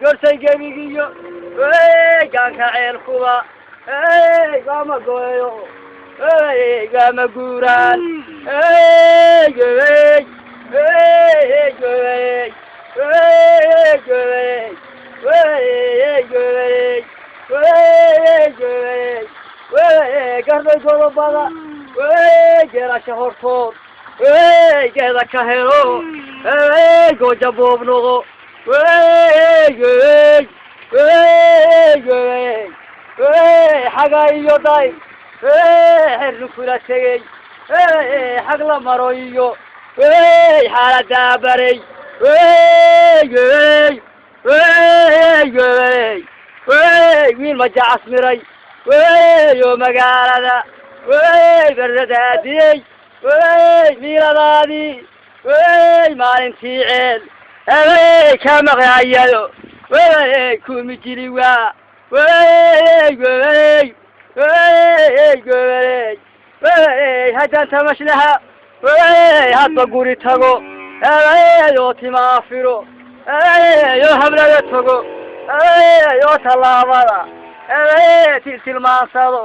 Gorsay gebigiyo gaanka ceelkuba gama goyo gama guuraan garday godobada geelasha hortood geeda ka helo gooja boob noqo xaga iyo day xirnu kula tegey xag la maro iyo xaaladaa baray wiil majacas miray oo magaalada baradaadiyey miiladaadii maalintii ceel ka maqlayayo kumi jiri waa haddaan tamashlaha hadba guri tago oo timaafiro oo hablada tago oo tallaabada tiltilmaansado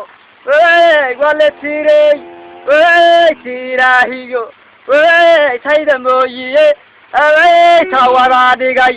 waa la tiirey tiiraahiyo tayda mooyiye taa wadaa dhigay.